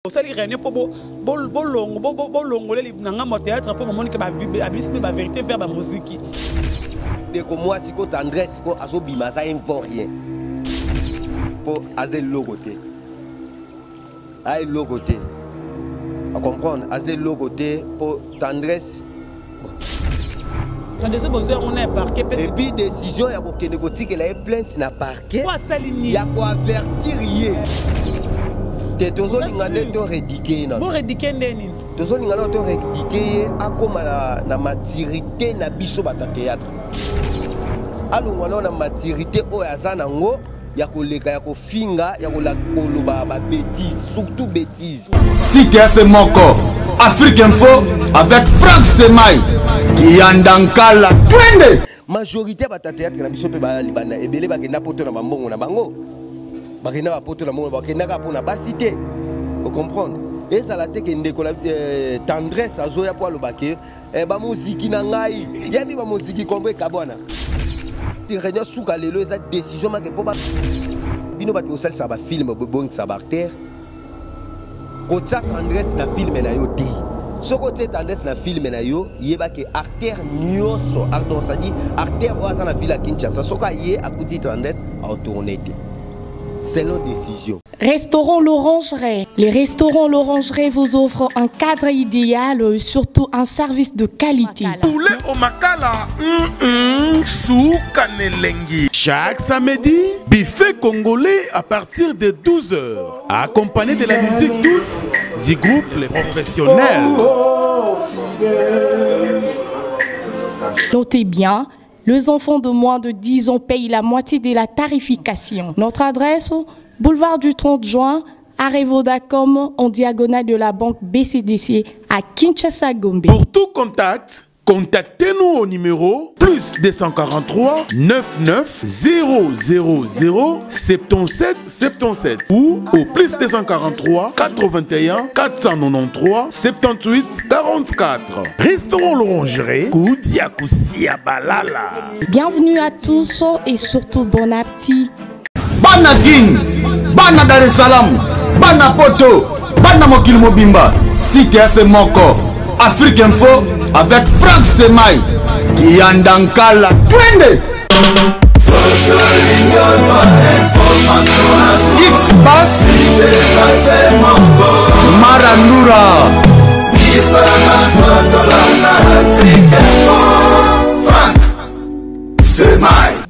Osali réunion mpo bolongole na ngambo ya théâtre mpo bomoni ke abimisi mpe bavérité vers bamoziki. Ndeko mwasi ko tendresse ko azobima aza un vaurien mpo aza eloko te, a eloko te, acomprendre, aza eloko te mpo tendresse. Et puis décision ya kokende kotikela ye plainte na parquet ya koavertir ye te, tozolinga nde toredike ye nano, tozolinga nano toredike ye akóma na maturité na biso bato ya théâtre, alongwa nano na maturité oyo aza nango ya koleka, ya kofinga, ya koloba babêtise, surtout bêtise. Site F moko Afrique Info avec Frank Stemay Kiyandankala twende. Majorité ya bato ya théâtre na biso mpe baya libanda ebele, bakenda poto na bambongo na bango, bakenda bapoto na mbongo, bakendaka mpo na basi te. Ocomprendre, ezala te ke ndeko na tendresse azoya mpo aloba ke bamoziki na ngai yebi bamoziki kombo ekabwana. Réunion suka lelo eza décision make mpo bino bato bosalisaka bafilm, bobongisa baacteur, kotia tendresse na film na yo te. Soki otie tendresse na film na yo, yeba ke acteur nyonso, donc c'est-à-dire acteur oyo aza na ville ya Kinshasa, soki aye akuti tendresse, aotourne te selon décision. Restaurant L'Orangerie. Les restaurants L'Orangerie vous offrent un cadre idéal et surtout un service de qualité. Poulet au makala, Soukanelengi. Chaque samedi, buffet congolais à partir de 12h, accompagné de la musique douce du groupe Les Professionnels. Notez bien, les enfants de moins de 10 ans payent la moitié de la tarification. Notre adresse, boulevard du 30 juin, arrêt Vodacom, en diagonale de la banque BCDC à Kinshasa Gombe. Pour tout contact, contactez-nous au numéro plus 243 99 000 77 77 ou au plus 243 81 493 78 44. Restaurant L'Orangerie, Koudia Koussia Balala. Bienvenue à tous et surtout bon appétit. Bana Kin, Bana Dar es Salaam, Bana Poto, Bana Mokili Mobimba, site F moko, Afrique Info avec Frank Stemay, Kiyandankala, twende! X Bass, Marandura.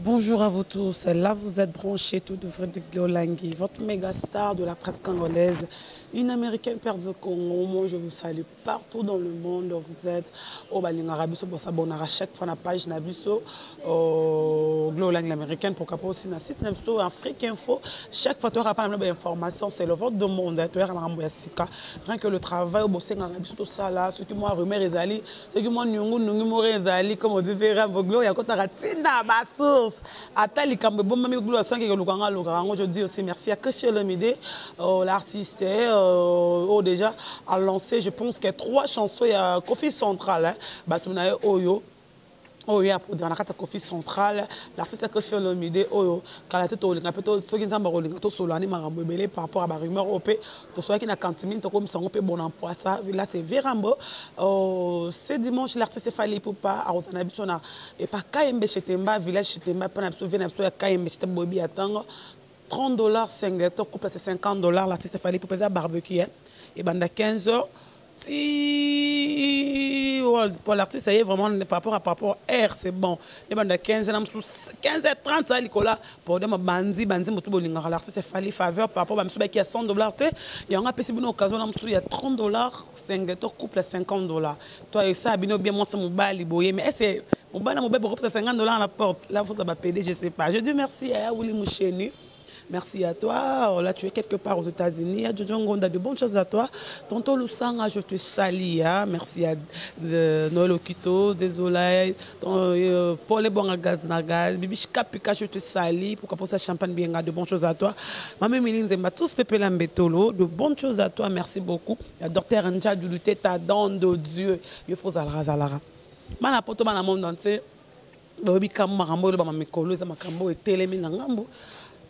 Bonjour à vous tous, là vous êtes branchés tout de Frédéric Olangi, votre méga star de la presse congolaise, une américaine père de Congo. Moi je vous salue partout dans le monde, vous êtes au Balingara biso, pour s'abonner à chaque fois na page na biso, Glolangi l'américaine, pourquoi pas aussi na site na biso Afrique Info. Chaque fois tu auras pas la même information, c'est le vote de monde, tu auras la sika. Rien que le travail au Bosenga biso tout ça là, ceux qui moi rumeur ezali, ceux qui moi nyungu nungu more ezali, comme on dit Vera Boglo, ya kota ratina ba source. Ata likambo bon mami Glo soin que lukanga lukanga. Je dis aussi merci à Koffi Olomide, l'artiste, oh, déjà a lancé, je pense qu'il y a 3 chansons, il y a Koffi Central, hein, Batuna Oyo. Oh, il y a pour dire, on a Koffi Central, l'artiste Koffi Olomide, oh, quand la tête au linga, peut-être ceux qui ont un linga, tout solo, on a un par rapport à la rumeur OP, tout ceux qui n'a cantine, tout comme ça, on peut bon emploi ça, là c'est Vérambo. Oh, c'est dimanche, l'artiste Fally Ipupa, à Rosana Bissona, et par KMB Chetemba, village Chetemba, pas n'absous, vient n'absous, KMB Chetemba, Bobi attendre. $30, 5 couple c'est $50, l'artiste Fally Ipupa, c'est barbecue, hein. Et bande à 15h. Si pour l'artiste, ça y est vraiment par rapport à R, c'est bon. Et ben de 15h, 15h30, ça, Nicolas, pour dire, bandi, bandi, moto bolinga, l'artiste, c'est Fally faveur par rapport à monsieur qui a $100, il y a un peu une occasion, il y a $30, 5 couple à $50. Toi, et ça, bino bien, moi, c'est mon bal, boye, mais c'est mon bal, mon bal, pour $50 à la porte. Là, faut ça va payer, je sais pas. Je dis merci à Willy Mouchenu. Merci à toi. Là, tu es quelque part aux États-Unis. À Jojo Ngonda, de bonnes choses à toi. Tonton Lusanga, je te salue. Hein. Merci à Noël Okito, désolé. Ton Paul Ebonga Gaz Nagaz. Bibi Kapika, je te salue. Pourquoi pour ça, champagne bien, de bonnes choses à toi. Mamie Miline Zemba, tous Pépé Lambetolo, de bonnes choses à toi. Merci beaucoup. La docteur Nja Duluté, ta don de Dieu. Il faut Zalara Zalara. Mana poto, mana monde entier. Baby Kamma, Rambo, Bama Mikolo, Zama Kambo, et Télémi Nangambo.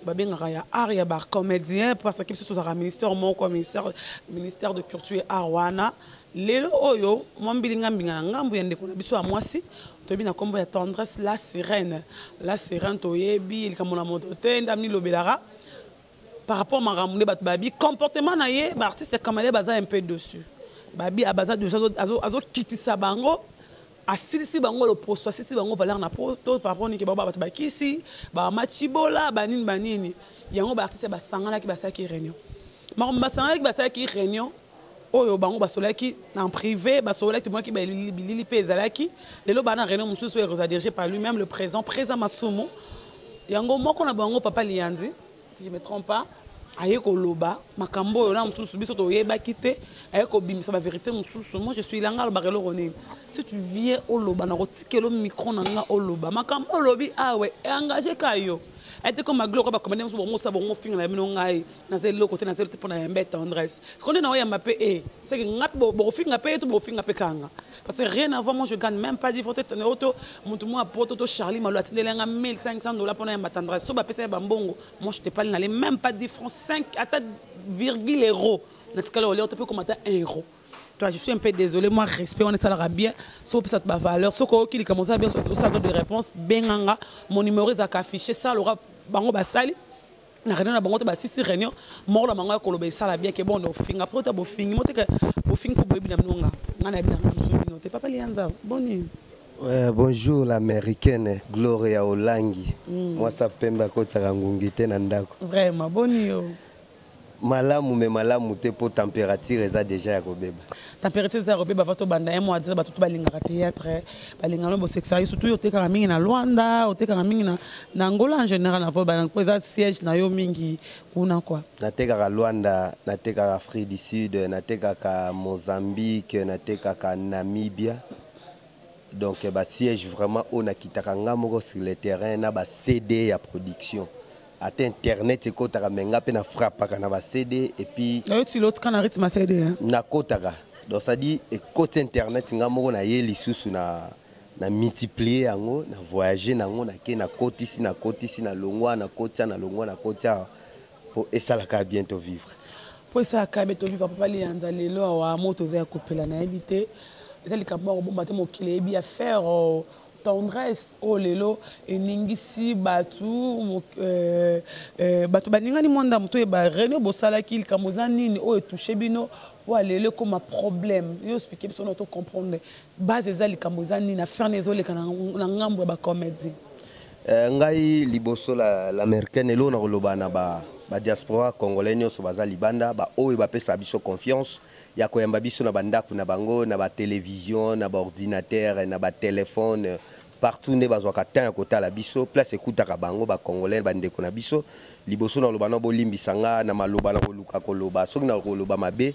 Babengaka ya art ya bacomédien, parce que biso tozalaka ministère moko, ministère de culture et art wana. Lelo oyo mwa mbilinga mbinga na ngambo ya ndeko na biso ya mwasi, toyebi na nkombo ya Tendresse la Sirène. La Sirène, toyebi likambo na moto te, ndamni lobelaka par rapport makambo nde bato babi comportement na ye. Baartiste comédien baza un peu dessus, babi baza dessus, azokitisa bango, asilisi bango loposo, asilisi bango valeur na poto par rapport niki bango bato bakisi bamachibola banini banini. Yango baartiste basanganaki, basalaki réunion. Makambo basanganaki, basalaki réunion oyo bango basololaki en privé, basololaki, tomonaki bilili mpe ezalaki. Lelo bana réunion mosusu oyo eza dirigé par lui-même, le président, président Masumu. Yango moko na bango, papa Lianzi, si je me trompe pas, aye koloba makambo oyo na mosusu biso toyebaki te, aye kobimisa bavérité mosusu. Moi, je suis langa, alobaka eloko nini? Si tu viens, oloba na kotikela micro na nga, oloba makambo olobi awe, engage ka yo ete comme agloko bacomédien mosusu bongo osala bongo, finga na bino. Ngai naza eloko te, naza eloko te mpo na yamba Tendresse. Sikoyo nde na oyamba mpe e seke nga mpe bokofinga mpe to bokofinga mpe kanga, parce que rien à voir. Moi, je gagne même pas 10 fois to motu mwa poto to Charlie Malo atindeli nga 1500 $ mpona yamba Tendresse. So bapesa ye bambongo, moi je te parle, nale même pas 10 francs, 5 ata virgule euro natikali olia to mpe koma ata 1 euro. Toi, je suis un peu désolé. Moi, respect, on est ça bien. So ça ba valeur, so ko ki comme ça bien, ça de réponse benganga, mon numéro est affiché. Ça l'aura bango basali na réunion na bango to basisi réunion moko na bango ya koloba esala bien ke bon ofinga po ta bofingi mo te ke bofingi mpo boyebi na bino nga nga na yebi na nga mosu bino te. Papa Lianza, boni? Ouais, bonjour l'Américaine Gloria Olangi. Mwasa pembe akotaka ngungi te na ndako. Vraiment, boni yo? Malamu, me malamu te mpo température eza déjà ya kobeba. Température eza ya kobeba. Va tobanda ye mwa dire bato to balingaka théâtre, balingaka bosekisaka, surtout yo otekaka mingi na Lwanda, otekaka mingi na Angola en général, na po eza siège na yo mingi kuna quoi. Natekaka Lwanda, natekaka Afrique du Sud, natekaka Mozambique, natekaka Namibia. Donc basiège vraiment oyo nakitaka nga moko sur le terrain na baCD ya production. Ata internet ekotaka, me nga mpe na frappaka na baCD et puis Oyo ti lotika na rythme ya CD, hein? Nakotaka, donc c'est-à-dire ekoti internet, nga moko naye lisusu na multiplier yango, na voyage nango, nake nakotisi, nakotisi, nalongwa, nakotia, nalongwa, nakotia, mpo esalaka bien to vivre. Mpo esalaka bien to vivre. Papa Lianza, lelo awa moto eza ya kopela, nayebi te, eza likambo moko bomba te, mokili eyebi affaire Tendresse oyo lelo eningisi bato. Bato baningani mwa ndambo. Toyeba réunion bosalaki, likambo eza nini oyo etouche bino po lelo ekóma problème? Yo explique biso na tocomprendre base eza likambo eza nini, affaire nini ezoleka na ngambo ya bacomédie. Ngai liboso l'Américaine, eloko na koloba na badiaspora congolais nyonso baza libanda, baoyo bapesa biso confiance ya koyamba biso na bandako na bango, na batelevizio, na baordinateur, na batelefone, partout nde bazwaka temps ya kotala biso, place ekutaka bango, bacongolais bandeko na biso, liboso na koloba na bolimbisa nga na maloba na koluka koloba soki na koloba mabe,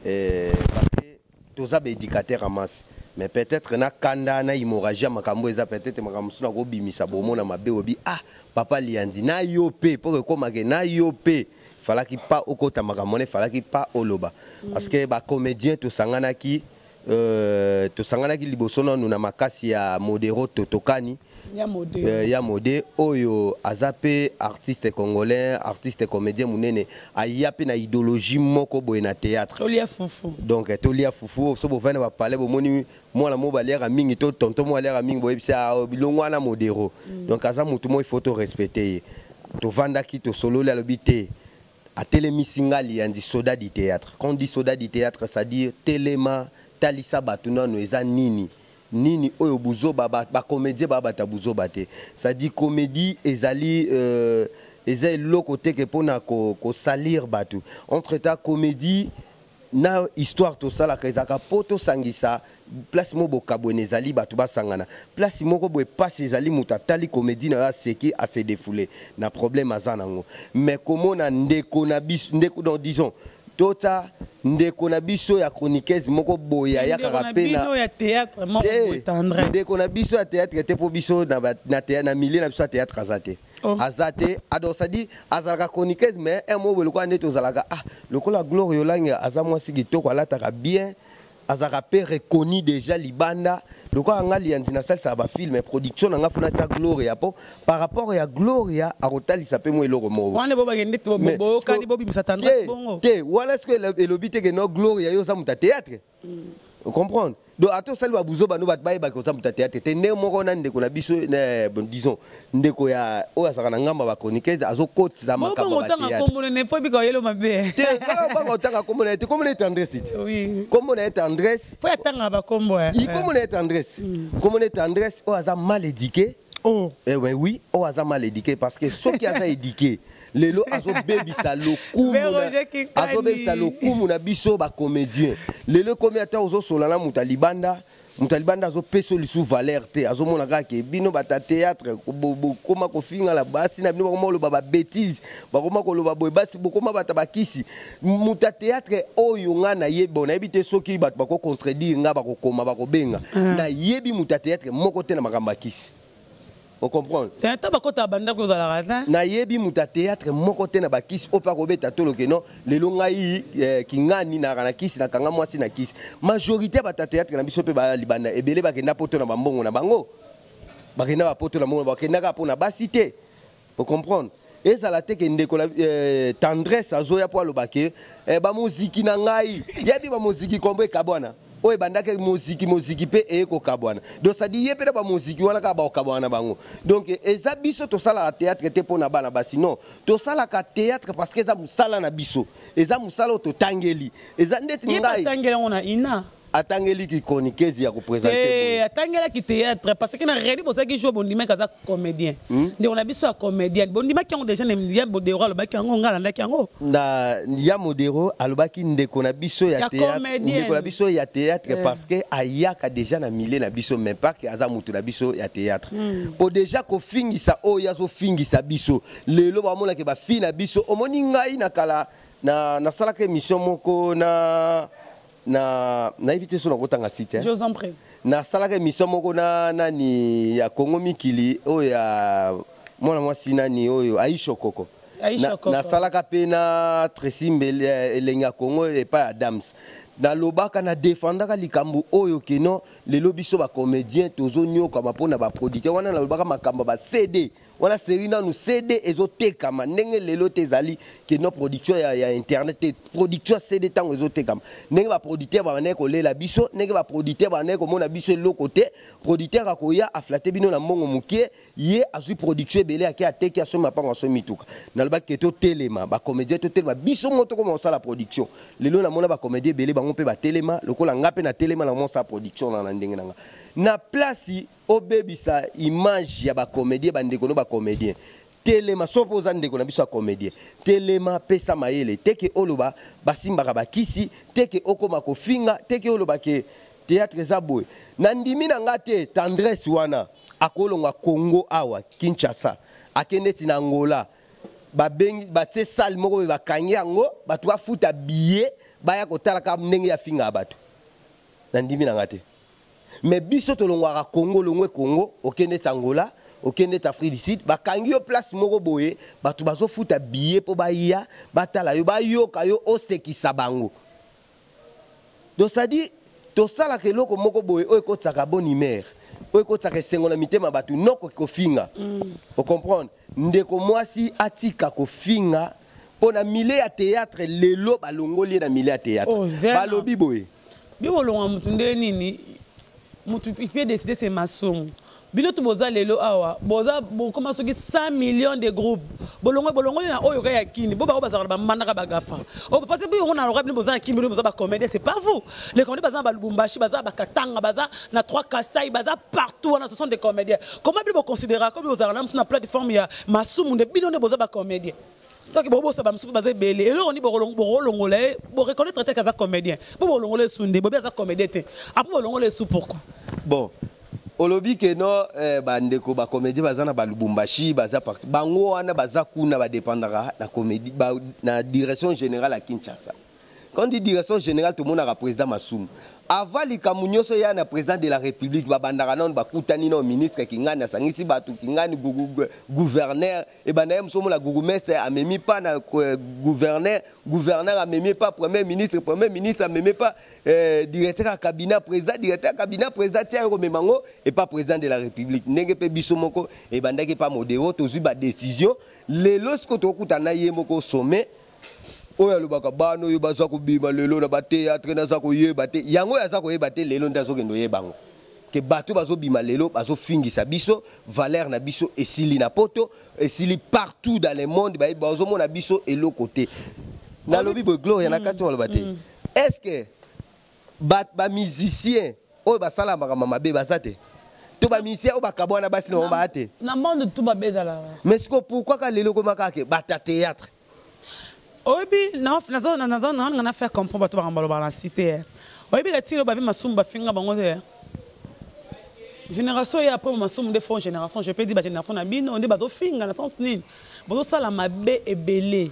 parce que toza baéducateur ya masse, mais peut-être na kanda na hémorragie ya makambo eza, peut-être makambo mosusu na kobimisa bomona mabe obi ah papa Lianzi na yo mpe mpo ekomake na yo mpe falaki pa okota makambo wana, efalaki pa oloba, parce que bacomédien tosanganaki, tosanganaki liboso nanu na makasi ya Modero Totokani. Ya Mode. Ya Mode oyo aza mpe artiste congolais, artiste comédien monene, aya mpe na idéologie moko boye na théâtre. Tolia fufu. Donc tolia fufu. So bovandi na bapale, bomoni mwana mo baliaka mingi to tonton mo aliaka mingi, boyebisa bilongo wana Modero. Donc aza motu mo il faut torespecte ye. Tovandaki, tosololi, alobi te, atelemisi nga Liandi, soda du théâtre. Quand on dit soda du théâtre, c'est-à-dire telema, talisa bato nano eza nini nini oyo buzoba. Bacomédien babata buzoba te, c'est-à-dire comédie ezali eza eloko te ke mpona kosalir bato. Entre temps, comédie na histoire tosalaka ezalaka mpo tosangisa place moko bokabwene ezali, bato basangana place moko boye. Pasi ezali, moto atali comédie na yo, aseki, ase défoule na problème aza nango. Mais komona ndeko na biso, ndeko, donc disons tota ndeko na biso ya chroniqueuse moko boye ayakaka mpe na ya théâtre moko boye, Tendresse. Ndeko na biso ya théâtre te, mpo biso na milieu na biso ya théâtre aza te. Oh. Aza te. Alors c'est-à-dire azalaka chroniqueuse, mais un mot boye lokola nde tozalaka, ah lokola Gloire Olangi aza mwasi kitoko, alataka bien. Azalaka mpe reconnu déjà libanda. Lokola nga Lianzi, nasalisaka bafilm, production na nga, funa tia Gloria, mpo par rapport ya Gloria akotalisa mpe mwa eloko moko. Wana bo bakende te, boyokani, bobimisa Tendresse bongo. Te, wana soki elobi te ke no Gloria, yo oza moto ya théâtre, comprendre? Donc ata osali babuzo bano, bato bayebaki oza moto ya théâtre te. Ndenge moko na ndeko na biso, bon, disons ndeko ya oyo azalaka na ngambo ya bachroniqueuse, azokotisa makambo ya théâtre. Te, banga otanga kombo na ye te. Kombo na ye Tendresse te, kombo na ye Tendresse. Po atanga bakombo. Kombo na ye Tendresse, kombo na ye Tendresse oyo aza mal éduqué. Oh. Eh ouais, oui, oyo aza mal éduqué, parce que soki aza éduqué, lelo azobebisa lokumu, azobebisa lokumu na biso bacomédien. Lelo ekomi ata ozosola na moto ya libanda, moto ya libanda azopesa lisu valeur te. Azomona kaka ke bino bato ya théâtre bokoma kofingala basi na bino, bakoma koloba babêtises, bakoma koloba boye, basi bokoma bato bakisi. Moto ya théâtre oyo nga nayebi, bon, nayebi te soki bato bakocontredire nga, bakokoma, bakobenga. Nayebi moto ya théâtre moko te na makambo ya kisi, ocomprendre? Ata bakota bandako ozalaka te. Nayebi moto ya théâtre moko te na bakisi oyo mpe akobeta toloke non, lelo ngai kingani nayaka na kisi, nakanga mwasi na kisi. Majorité ya bato ya théâtre na biso mpe baya libanda, ebele bakenda poto na bambongo na bango, bakenda bapoto na mbongo, bakendaka mpo na basi te, ocomprendre? Ezala te ke ndeko na Tendresse azoya mpo aloba ke bamoziki na ngai, yebi bamoziki kombo ekabwana oyo ebandaki moziki, moziki mpe eye kokabwana. Donc sadi ye mpe na bamoziki wana kaka bakokabwana na bango. Donc eza biso tosalaka théâtre te mpo na bana basi, non. Tosalaka théâtre parce que eza mosala na biso, eza mosala oyo totangeli, eza ndeti ngai. Atangeli yango na ina. Atangeliki chroniqueuse ya koprésente. Atangelaki théâtre parce que na réalité bozalaki jour bondimaki aza comédien. Ndeko na biso ya comédien, bondimaki yango déjà. Ya Modero alobaki yango, nga alandaki yango. Na ya Modero alobaki ndeko na biso ya théâtre, ndeko na biso ya théâtre, parce que ayaka déjà na milieu na biso, mais pas que aza mutu na biso ya théâtre. Po déjà kofingisa oyo azofingisa biso lelo, bamonaki bafille na biso. Omoni, ngai na kala na nasalaka émission moko na nayebi te so nakotanga site. Nasalaka émission moko na nani ya Kongo Mikili, oyo ya mwana mwasi nani oyo Aisha Koko. Nasalaka mpe na Tracy Mbele, Elenge ya Kongo, epai ya Dams. Nalobaka, nadefendaka likambo oyo keno lelo biso bacomédien tozonyokama mpona baproducteur wana. Nalobaka makambo ya baCD wana, série nanu CD ezotekama ndenge lelo te. Ezali keno production ya internet te, production ya CD. Ntango ezotekama, ndenge baproducteur babandaki kolela biso, ndenge baproducteur babandaki komona biso eloko te. Producteur akoya aflatter bino na mbongo moke, ye azwi production ebele, ake ateki, asombi mapango, asombi mituka. Nalobaki ke totelema, bacomédien totelema, biso mo tokoma kosala production. Lelo namona bacomédien ebele, bango mpe batelema lokola nga mpe natelema na mosala production na ndenge na nga. Na place obebisa image ya bacomédien, bandeko no bacomédien, telema. So mpo oza ndeko na biso ya comédien, telema, pesa mayele teke oloba basimbaka bakisi teke, okóma kofinga teke, oloba ke théâtre eza boye. Na ndimi na nga te, Tendresse wana akolongwa Congo awa Kinshasa, akende ti na Angola, babengi, batie salle moko boye, bakangi yango, bato bafuta billet, baya kotalaka ndenge ya fingaka bato. Na ndimi na nga te. Mais biso tolongwaka Congo, longwe Congo, okende ti Angola, okende ti Afrique du Sud, bakangi yo place moko boye, bato bazofuta billet mpo baya batala yo, bayoka yo osekisa bango. Donc c'est-à-dire tosalaka eloko moko boye oyo ekotisaka bonne humeur, oyo ekotisaka esengo na mitema bato, noko kofinga. Ocomprendre? Ndeko mwasi atika kofinga mpo na milieu ya théâtre. Lelo balongoli ye na milieu ya théâtre. Oh, balobi boye. Bi bolongwa mutu nde nini? Mutu peut décider, c'est masumu. Bino tu boza lelo awa, boza bokoma soki 100 millions de groupes. Bolongo, bolongoli na oyo ka ya kini, bo bango bazalaka bamandaka bagafa. Oh, parce que bino na loka, bino boza na kini, bino boza bacomédien. C'est pas vous les comédiens. Baza na Balubumbashi, baza Bakatanga, baza na Trois Kasai, baza partout wana, ce sont des comédiens. Comment bino boconsidéra comme bozala na plateforme ya masumu nde bino nde boza bacomédien? Soki bobosa, bamosusu baza ebele. Eloko nini bokolongola ye? Boreconnaître te aza comédien, mpo bolongola esu nde bobi aza comédien te. Après bolongola esu pourquoi? Bon, olobi ke no bandeko bacomédien baza na Balubumbashi, baza parti bango wana, baza kuna, badépendaka na comédie ba, na direction générale ya Kinshasa. Quand on dit direction générale, tomonaka président Masumu. Avant likambo nyonso ya na président de la République, babandaka nano, bakutani na ministre Kingani, asangisi bato Kingani, gouverneur ebanda ye mosu omona bourgmestre amemi pa na gouverneur, gouverneur amemi pa premier ministre, premier ministre amemi pa directeur ya cabinet président, directeur ya cabinet président tia ye komema yango epa président de la République. Ndenge mpe biso moko ebandaki pa Modero, tozwi badécision. Lelo sikoyo tokokutana na ye moko sommet oyo alobaka bana oyo baza kobima lelo na bathéâtre, naza koyeba te yango oyo aza koyeba te. Lelo nde azokende oyeba yango ke bato bazobima lelo bazofingisa biso, valeur na biso esili na Poto, esili partout dans le monde. Bayebi, bazomona biso eloko te. Nalobi boye, Gloria, na kati oloba te, est ce que bamusicien oyo basala makambo mabe baza te, to bamusicien oyo bakabwana basi na bango baya te? Na monde tout babe ezalaka. Mais sikoyo pourquoi ka lelo ekoma kaka ke bata théâtre? Oyebi, naza na faire comprendre bato bakambo balobaka na cité. Oyebi ka tilo bavi Masumu, bafinga bango te. Génération ye après Masumu nde fond génération, je peux dire bagénération na bino nde bazofinga na sens nini, bazosala mabe ebele.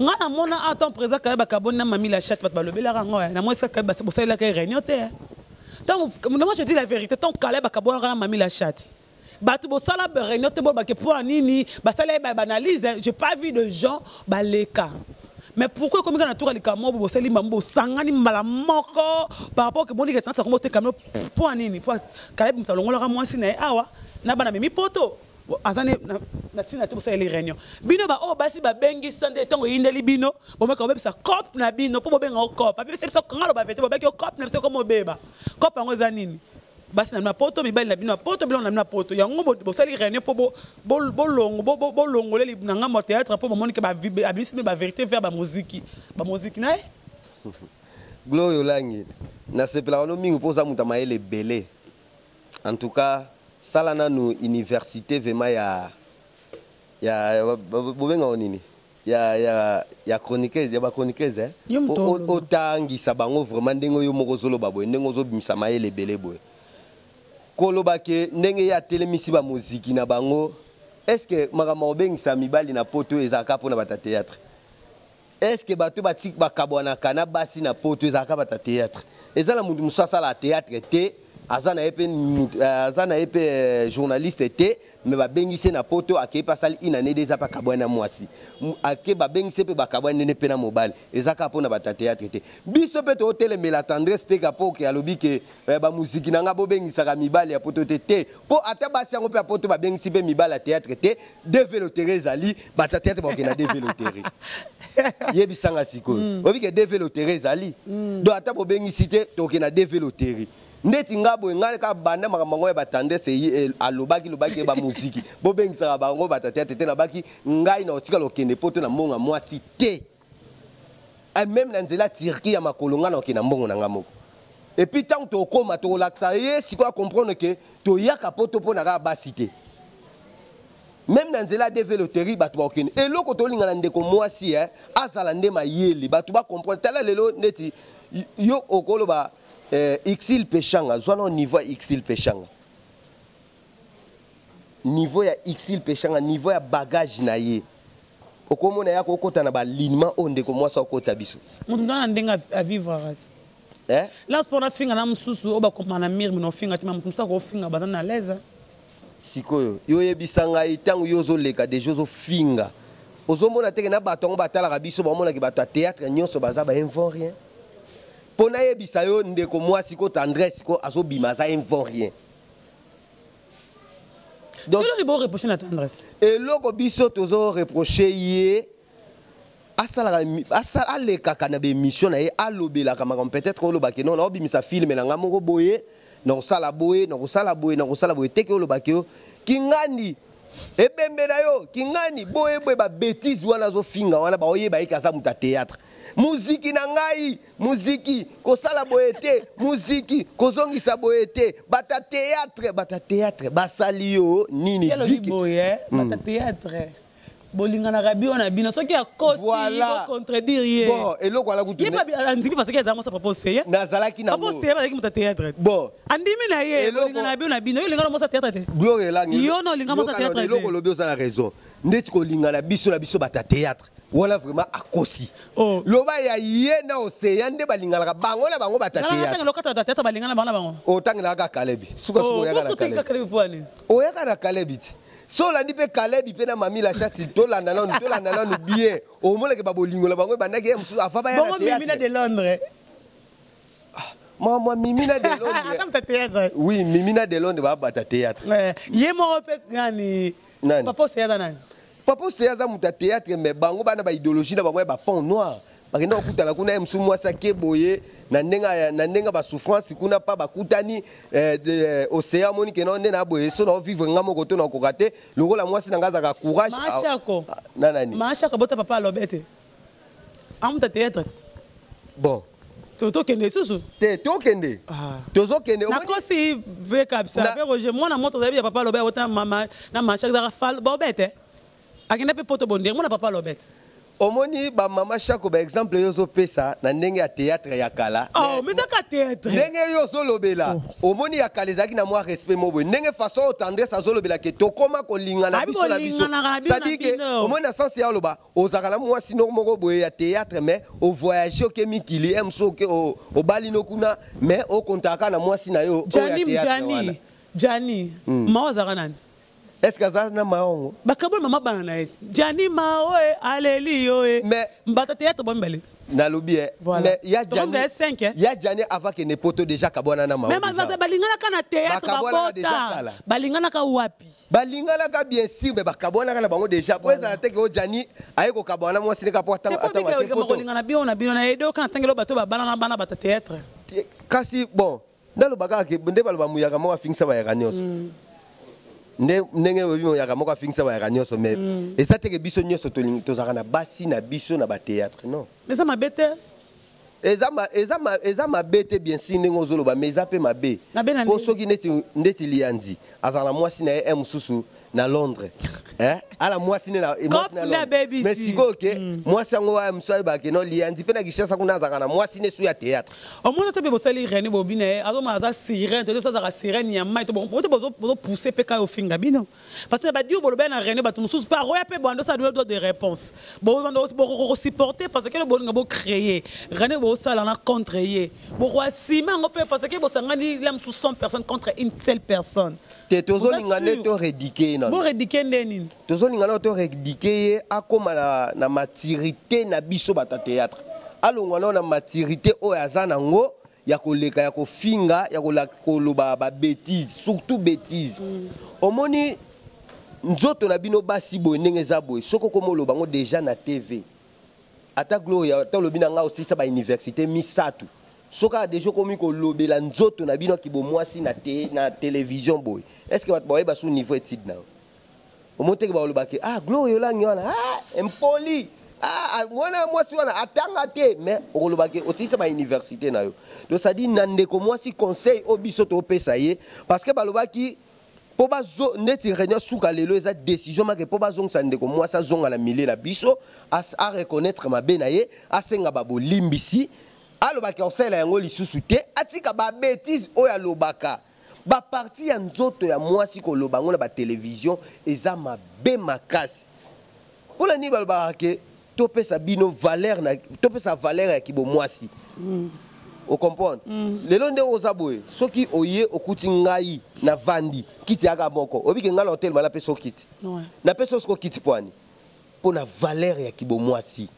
Nga namona atan président Kayeba kaboni na Mami la Chatte, bato balobelaka yango. Namoni esika Kayeba bosalelaka réunion te. Ntango moi je dis la vérité, ntango Kayeba kabonaka na Mami la Chatte, bato bosala réunion te. Bolobake mpo ya nini basala ye baanalyse? J'ai pas vu de gens baleka. Mais pourquoi ekomi kaka na tour ya likambo bo bosali mbambo, bosangani mbala moko par rapport ke bonike tantisa kombo tekami? Mpo ya nini? Po Kalebi moto alongolaka mwasi na ye awa na bana, memi Poto, aza ne na ntina te bosaleli réunion. Bino baoyo basi babengisa nde ntango eyindeli bino, bomeka bobebisa cope na bino mpo bobenga o cope. Abebisa biso kanga loba vete, bobeki o cope na biso komo obeba. Cope yango eza nini? Basi na bino ya Poto, mibali na bino ya Poto, biloko na bino ya Poto, yango bosali réunion mpo bolongoleli na ngambo ya théâtre, mpo bomoni ke abimisi bino bavérité vers bamoziki, bamoziki na ye. Gloire Olangi, nasepelaka no mingi mpo oza moto ya mayele ebele. En tout cas, sala nanu université vraiment ya bobengaka nini, ya chroniqueuse, ya bachroniqueuse, eh? Otangisa bango vraiment ndenge oyo moko ozoloba boye, ndenge ozobimisa mayele ebele boye, koloba ke ndenge ye atelemisi bamoziki na bango. Est ce que makambo kobengisa mibali na Poto ezalaka mpona bato ya théâtre? Est ce que bato batiki bakabwanaka na basi na Poto ezalaka bato ya théâtre? Eza na motu mosusu asala théâtre te, aza na ye mpe, aza na ye mpe journaliste te, mais babengisi ye na Poto, akei mpe asali une année, eza mpe akabwani na mwasi. Ake, babengisi ye mpe, bakabwani ndenge mpe na mobali. Eza kaka mpona bato ya théâtre te. Biso mpe totelemela Tendresse te, ka mpo ke alobi ke bamuziki na nga bobengisaka mibali ya Poto te te, mpo ata basi yango mpe ya Poto babengisi mpe mibali ya théâtre te. DV loterie ezali, bato ya théâtre bakokende na DV loterie? Yebisanga sikoyo. Oyebi ke DV loterie ezali, donc ata bobengisi te, tokokende na DV loterie. Ndeti nga boye, ngai kaka banda makambo yango ya batendresse alobaki lobaki ye bamuziki bobengisaka bango bato ya théâtre te, nabaki ngai na otikala okende Poto na mbongo ya mwasi te, même na nzela Turquie ya makolo, ngai na okende na mbongo na ngai moko. Et puis ntango tokóma, tokolakisa ye sikoyo, acomprendre ke toyaka Poto mpo na kaka basi te. Même na nzela DV loterie, bato bakokende. Eloko tolinga na ndeko mwasi, azala nde mayele, bato bacomprendre. Tala lelo neti yo okoloba Exil Peshanga, zwa na niveau ya Exil Peshanga, niveau ya Exil Peshanga, niveau ya bagage na ye, okomona ya kokota na balignement oyo ndeko mwasi akokotisa biso. Moto na ndenge avivre te. Eh? Là mpo nafinga na mosusu oyo bakoma na mire mino ofinga te, ma moto mosusu akofinga, baza na l'aise. Sikoyo yo oyebisa ngai, ntango yo ozoleka deja, ozofinga, ozomona teke na bato yango batalaka biso, bamonaki bato ya théâtre nyonso baza bainvaurien. Mpo nayebisa yo, ndeko mwasi ko Tendresse ko azobima, aza invaurien. Donc eloko boreproche na Tendresse? Eloko biso tozoreproche ye, asalaka, alekaka na baémission na ye, alobelaka makambo. Peut-être olobaki non, naobimisa film na nga moko boye, nakosala boye, nakosala boye, nakosala boye teke. Olobaki yo Kingandi, ebembe na yo Kingandi, boye boye, babêtises wana azofinga wana, baoyeba ye ke aza moto ya théâtre. Muziki na ngai, muziki kosala boye te, muziki kozongisa boye te, bata théâtre, bata théâtre basali yo nini? Elobi boye, bata théâtre bolinganaka bio na bino, soki akosi contredire ye. Bon, eloko wana kutu ye andimi parce que azala mosa papa Oseye. Nazalaki nango. Papa Oseye azalaki moto ya théâtre. Bon. Andimi na ye, bolingana bio na bino. Yo olingana mosa théâtre te? Gloire Elangi. Yo na olinga mosa théâtre te? Eloko olobi, oza na raison. Ndeti kolingana biso na biso bata théâtre. Wana vraiment akosi. Oh. Loba ya ye na Océan nde balinganaka bango na bango bata théâtre. Lokata théâtre balingana bango na bango. Otangelaka Kalebi. Suka suka Oh, oyaka na boso Kalebi. teka Kalebi po ani. Oyaka na Kalebi ti. So olandi mpe Kalebi mpe na Mami la Chati, tolanda nanu bien. Omonake babolingo na bango ebandaki ye mosusu ava baya na Bongo Mimina théâtre. de Londres. Mwa Mimina de Londres. Ata muta théâtre. Oui, Mimina de Londres babata théâtre. Eh, ye moko mpe nani? Nani? Papa Océan aza nani? Papa Océan aza moto ya théâtre, mais bango bana baidéologie na bango ya bapont noir, bakenda kokutana kuna. Ye mosusu mwasi ake boye na ndenge ya basouffrance kuna mpa bakutani. Océan amoni kena nde na boye so na ovivre nga moko to na okoka te lokola mwasi na nga azalaka courage. Machako. Ah, na nani? Machako bota papa alobe te. Amuta théâtre. Bon. Tokende lisusu. Te, tokende. Ah. Tozokende. Nakosi ve kabisa. Ve Roger, mwana moto ozayebi ya papa alobe abota mama na Machako ezalaka fal baobe te. Akende mpe poto bondire mwana papa alobe te. Omoni bamama Shako, baexemple oyo ozopesa na ndenge ya théâtre ya kala. Oh, mais ezaka théâtre. Ndenge yo ozolobela, omoni ya kala ezalaki na mwa respect mo boye. Ndenge façon oyo Tendresse azolobela ke tokóma kolingana Abi biso na biso, bolinganaka bino na c'est-à-dire ke bino. omoni na sens ya oloba ozalaka na mwasi no moko boye ya théâtre, mais ovoyage, oke mikili ye mosusu, oke obali no kuna, mais okontaka na mwasi na yo oyo ya Jani. théâtre wana. Jani, Jani mao azalaka nani? Est ce que aza na maongo? Bakaboli mama bana na ye ti Jani mao e aleli yo e. Mais- Mbata théâtre bo mibale. Nalobi e. Voilà. Mais ya Donc, Jani vous cinq, eh? Ya Jani avant kende poto déjà kabwana na mao. Mais Déjà. balinganaka na théâtre. Bakabwanaka déjà Babota kala. balinganaka wapi? Balinganaka bien sûr, mais bakabwanaka na bango déjà po ezala te ke o Jani aye kokabwana mwasi neka po te po atango ake bika poto. kolingana bino na bino na edo kana ntangelo bato babana na bana bata théâtre. Kasi bon, naloba kaka ke nde baloba muyaka moko afingisa bayaka nyonso. Nde ndenge oyebi muyaka moko afingisa bayaka nyonso, mais eza teke biso nyonso tozalaka na basi na biso na bathéâtre, non. Mais eza mabe te. Eza mabe te, bien sûr, ndenge ozoloba, mais eza mpe mabe. Mabe na Po ndenge? soki neti Lianzi azala na mwasi na ye e mosusu na Londres, eh? Ala mwasi ne na mwasi na nde Londres. abebisi. Mais sikoyo ke mwasi yango aya mosusu ayebaka no Lianzi mpe na Kinshasa kuna azalaka na mwasi ne su ya théâtre. Omoni to mpe bosali rene bobina ye azomona aza sirène to azalaka sirène ya mai to bozopousse mpe kaka ofinga bino, parce que badio bolobai na rene bato mosusu mpe aroya mpe bando osala droit de réponse, bokosupporte parce que bolinga bocréer rene bosala na contre ye, bokoasime yango mpe parce que bosangani la mosusu 100 personnes contre une seule personne. Te, tozolinga nde toredike ye nano. Boredike nde nini? Tozolinga nano toredike ye akóma na maturité na biso bato ya théâtre, alongwa nano na maturité oyo aza nango ya koleka, ya kofinga, ya koloba babêtise, surtout bêtise. Omoni nzoto na bino basi boye ndenge eza boye, soki okóma oloba yango déjà na TV, ata Gloria, ata olobi na ngai osilisa bauniversité misato, soki kaka déjà okomi kolobela nzoto na bino akibo mwasi na télévision boye, est ce que bato bayeba su niveau étude na yo? Omoni teke balobaki: "Ah, Gloria olangi wana, ah, impoli, ah, ah, mwana mwasi wana atanga te." Mais okolobaki osilisa bauniversité na yo. Donc c'est-à-dire na ndeko mwasi, conseil oyo biso topesa ye, parce que balobaki mpo bazo neti réunion suka lelo eza décision make mpo bazongisa ndeko mwasi, azonga na milieu na biso, areconnaître mabe na ye, asenga babolimbisi, alobaki akosalela yango lisusu te, atika babêtise oyo alobaka, baparti ya nzoto ya mwasi koloba yango na batelevizio eza mabe makasi. Mpona nini balobaka ke topesa bino valeur na topesa valeur ya kibomwasi? Ocomprendre lelo ndenge oza boye, soki oye okuti ngai na vandi kiti yaka moko, obike ngai na hotel napesa yo kiti. Napesa yo siko kiti pwani mpo na valeur ya kibomwasi.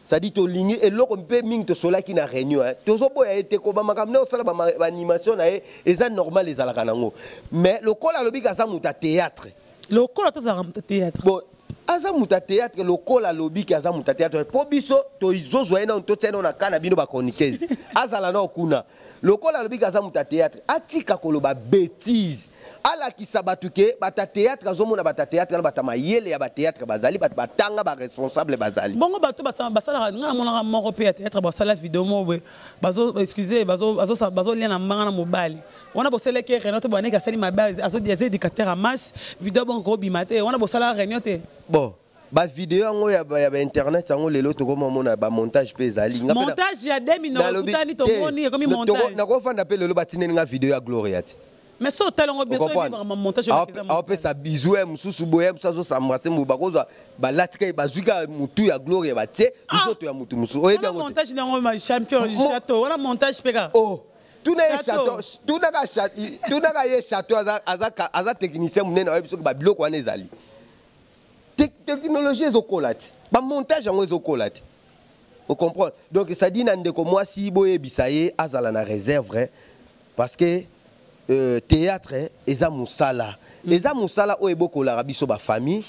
C'est-à-dire tolingi eloko mpe mingi tosolaki na réunion, hein. Tozoboya ye te koba makambo nde osala baanimation na ye eza normal, ezalaka nango, mais lokola alobiki aza moto ya théâtre. Lokola tozalaka moto théâtre. Bon, aza moto ya théâtre, lokola alobiki aza moto ya théâtre, mpo biso tozozwa ye nano, totia nano na ka na bino bachroniqueuse, azala nao kuna. Lokola alobiki aza moto ya théâtre, atika koloba bêtise, alakisa bato ke bato ya théâtre azomona bato ya théâtre na bato ya mayele ya bathéâtre bazali, bato batanga, baresponsable bazali. Bongo bato basalaka, ngai namonaka moko mpe ya théâtre basala video moko boye, bazo excuse, bazolia na mbanga na mobali wana. Bosalaki réunion te? Baneki asali mabe, aza éducateur ya masse, video bongo kobima te wana, bosala réunion te? Bon, bavideo yango ya bainternet yango lelo tokomamona bamontage mpe ezali. Montage ya demi na okutani, tomoni ekomi montage. Nakofanda mpe lelo batindeli nga video ya Gloria te. Mais so otali yango bien, so oyebi makambo montage. Aopesa bisou ya mosusu boye, mosusu azosambrase mo, bakozwa balatika ye, bazwi kaka motu ya Gloire, batie nzoto ya motu mosusu, oyebi yango. Montage nango, ma champion Chateau wana, montage mpe kaka. Oh, tuna ye Chateau, tunaka ye Chateau, aza technicien monene, oyebi soki babiloko wana ezali technologie ezokola te, bamontage yango ezokola te, ocomprendre? Donc c'est-à-dire na ndeko mwasi, boyebisa ye azala na réserve, parce que théâtre eza mosala, eza mosala oyo ebokolaka biso bafamille.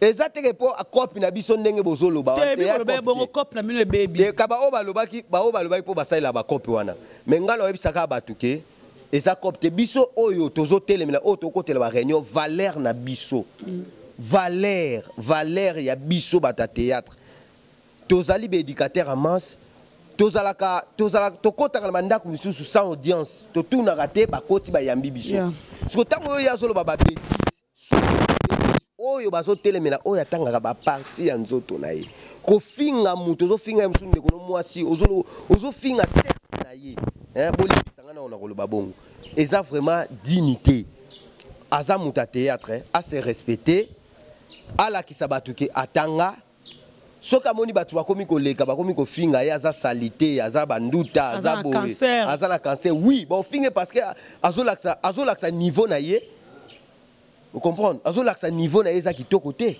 Eza teke mpo cope na biso ndenge bozoloba. Kaba oyo balobaki, baoyo balobaki mpo basalela bacope wana, mais ngai naoyebisaka bato ke eza cope te. Biso oyo tozotelemela, oyo tokotela baréunion, valeur na biso, valeur ya biso bato ya théâtre, tozali baéducateur en masse. Tozalaka, tozalaka, tokɔtaka na bandako misusu sans audience, totunaka te, bakoti, bayambi biso. Siko ntango oyo ye azoloba babêtises oyo bazotelemela, oyo atangaka baparti ya nzoto na ye, kofinga moto, ozofinga ye mosusu, ndeko no mwasi, ozofinga sexe na ye, bolimbisa nga na koloba bongo, eza vraiment dignité. Aza moto ya théâtre, ase respecte, alakisa bato ke atanga. Soki amoni bato bakomi koleka, bakomi kofinga ye, aza saleté, aza banduta, aza boye, aza na cancer, oui, baofinge parce que azolakisa niveau na ye, ocomprendre? Azolakisa niveau na ye eza kitoko te,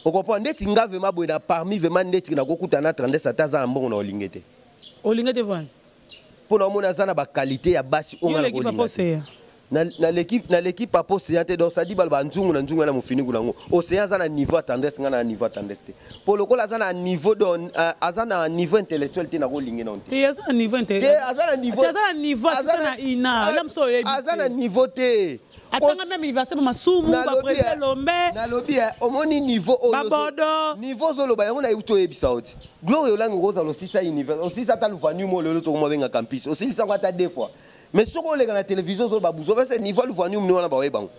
ocomprendre? Ndeti nga vraiment boye, na parmi vraiment ndeti nakokuta na 32, ata aza na mbongo na olinge te. Olinge te bwana. Mpo na omoni aza na baqualité ya basi oyo nga nakolinga te. Naleki papa Océan te. Donc sadi baloba nzungu na nzungu na mofiniku nango. Océan aza na niveau ya Tendresse, nga na niveau ya Tendresse te, mpo lokola aza na niveau, donc aza na niveau intellectuel te, nakolinge nano te. Aza na niveau? Te, aza na niveau. Aza na niveau na ina la moso oyebi. Aza na niveau te. Atanga même université, Masumu, baprésident Lombe. Nalobi, omoni niveau oyo, babodo. Niveau ozoloba yango, nayebi ti oyebisa yo ti Gloire Olangi okozala osisa université, osisa ata Lovanium oyo lelo tokoma benga campus, osilisa yango ata deux fois, mais soki oleka na télévision ozoloba buzo pese niveau Lovanium ni wana, baoyeba yango.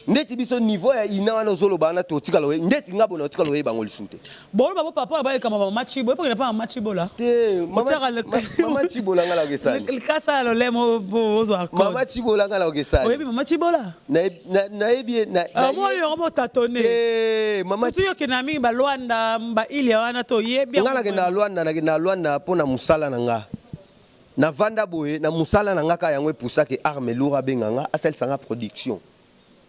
Ndeti biso niveau ya ina wana ozoloba wana, totikala oye ndeti nga bona otikala oyeba yango lisusu te. Boloba bo papa bayekama mama Chibo, epokenda pa mama Chibola. Te, mama Chibola nga nakesani. Likasa ya lolemo ozwa. Mama Chibola nga nakesani. Oyebi mama Chibola? Nayebi. Mo yo mo tatone. Mama. Surtout yokenda mingi balwanda, baile wana, toyebi. Nga nakenda na Lwanda, nakenda na Lwanda mpo na mosala na nga. Navanda boye na mosala na nga kaka, yango epusaki arme lourd abenga nga asalisa nga production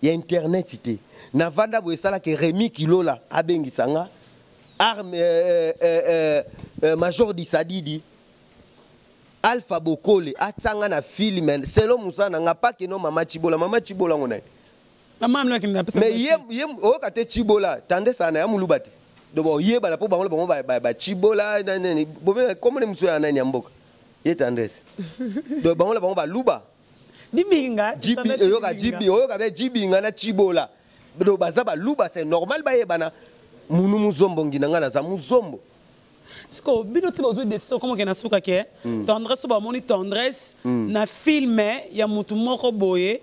ya internet te. Navanda boye, esalaki Remi Kilola abengisa nga arme, major Disadidi, Alpha Bokole atianga na film selon mosala na nga pake no mama Chibola, mama Chibola ngo na ye. Mais ye oyoka te, Chibola tandesaka na ya moluba te, donc oyebana mpo bango bango bachibola komona mosu ya nani ya mboka ye Tendresse, donc bango na bango baluba. Dibinga. Oyoka jibi, oyoka be Jibinga na Chibola, donc baza baluba, c'est normal bayebana. Munu muzombongi na ngai naza muzombo. Siko bino ti bozwi décision komo ke na suka ke Tendresse, so bamoni Tendresse na film ya mutu moko boye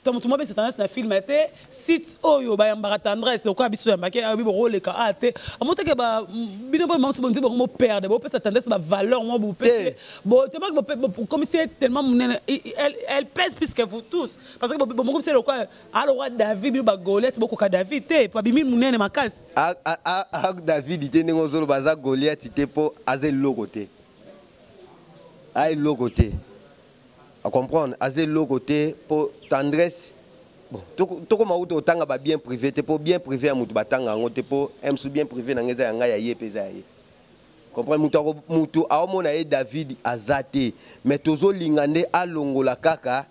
to motu moko apesa Tendresse na film te, site oyo bayambaka Tendresse lokola biso yambaki ayobi bokoleka a te, amoteke bino mpo mamosi bonzi bongo boperdre, bopesa Tendresse bavaleur mo bopesi bokomisi ye tellement monene, elle pèse plus que vous tous, parce que bomokomisi ye lokola alokola David, bino bagoliath, bokoka David te po abimi monene makasi. David te, ndenge ozoloba aza Goliath te, mpo aza eloko te, a eloko te, acomprendre? Aza eloko te mpo Tendresse, bon, tokoma kuta kotanga babien privé te, mpo bien privé ya motu batanga yango te, mpo mosu bien privé na ngai eza ya ngai, ya ye mpe eza ya ye, comprendre? Motu, motu aomona ye David aza te, mais tozolinga nde alongola kaka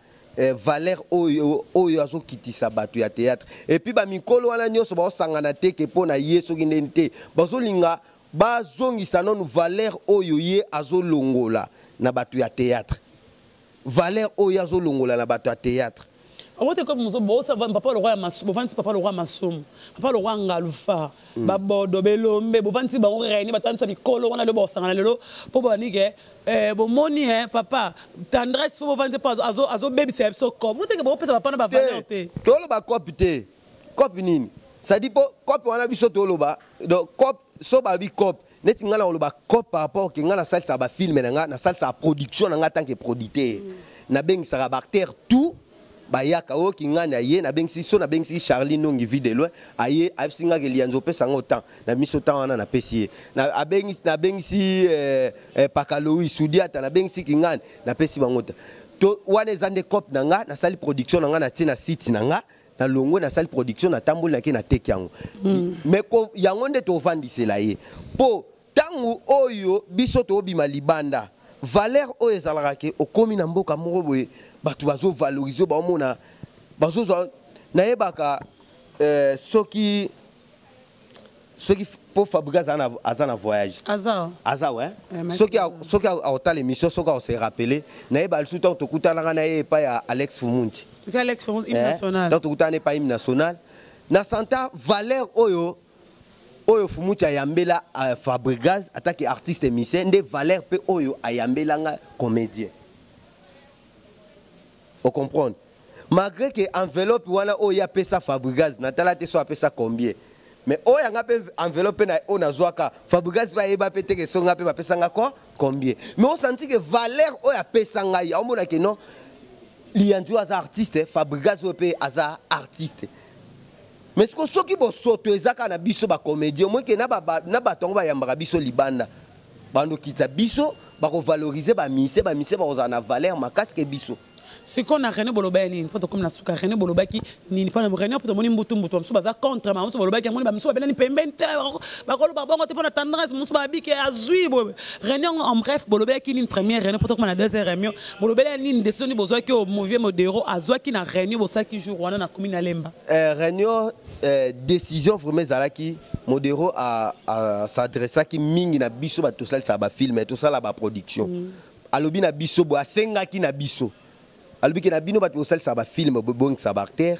valeur oyo, oyo azokitisa bato ya théâtre. Et puis bamikolo wana nyonso baosangana te ke mpo na ye soki ndeni te, bazolinga bazongisa nanu valeur oyo ye azolongola na bato ya théâtre, valeur oyo azolongola na bato ya théâtre. Okote kope mozo bosa papa lokwa ya Masumu, bovandisi papa lokwa ya Masumu, papa lokwa Ngalufa, babodo belombe, bovandisi bango reni, batandisa mikolo wana lelo, bosangana lelo mpo banike bomoni papa Tendresse mpo bovandisi mpo azobebisa biso cope, boteke bopesa papa na bavaleur te. Toloba cope te, cope nini? Sadi mpo cope wana biso toloba, donc cope so babi cope neti ngai na koloba cope par rapport ke ngai nasalisaka bafilme na ngai, nasalisaka production na ngai tant que producteur. Nabengisaka baacteur tout bayaka. Oyo kingani aye, nabengisi so, nabengisi Charlie Nongi vie de loin, aye, ayebisi ngaki Lianzi opesa yango temps na miso. Temps wana napesi ye. Nabengisi Pakalowi Sudiata, nabengisi kingani, napesi bango ta to wana. Eza nde cope na nga. Nasali production na nga, natie na site na nga, nalongwe, nasali production, natamboli, nake nateki yango. Mais yango nde tovandisela ye, mpo ntango oyo biso tobima libanda, valeur oyo ezalaka ke okomi na mboka moko boye, bato bazovalorize, baomona, bazozwa. Nayebaka soki mpo Fabrice aza na voyage. Aza. Aza we. Soki aotala émission, soki aose rappeler, nayeba lisusu ntango tokutanaka na ye epai ya Alex Fumunti. Alex Fumunti, hymne national. Ntango tokutana epai hymne national, na santa valeur oyo Fumuti ayambela Fabrigaz ataki artiste musicien, nde valeur mpe oyo ayambelanga comédien. Ocomprendre? Malgré que enveloppe wana oyo apesa Fabrigaz, natala te so apesa combien, mais oyo yanga mpe enveloppe na oyo nazwaka, Fabrigaz mpe ayeba mpe teke so nga mpe bapesanga ko combien. Mais osanti ke valeur oyo apesa ngai, aomona ke non, Lianzi oyo aza artiste, Fabrigaz oyo mpe aza artiste. Mais siko soki bosoto eza kaka na biso bacomédien, omoke na bato yango bayambaka biso libanda, bandokitisa biso, bakovalorize bamise, bamise bakozala na valeur makasi ke biso. Sikoyo na réunion boloba ya nini? Mpo tokomi na suka. Réunion bolobaki nini mpona réunion? Mpo tomoni mbutu mbutu, bamosusu baza contre, bamosusu bolobaki yango, bamosusu babelani pembeni te, bakoloba bongo te mpona Tendresse, mosusu babiki azwi boye. Réunion en bref, bolobelaki nini première réunion? Mpo tokoma na deuxième réunion, bolobeli ya nini? Décision nini bozwaki oyo movie Modero azwaki na réunion bosalaki jour wana na commune ya Lemba? Réunion, décision vraiment ezalaki, Modero s'adressaki mingi na biso bato tosalisaka bafilme, tosala baproduction. Alobi na biso boye, asengaki na biso, alobi ke na bino bato bosalisaka bafilme, bobongisa baacteur,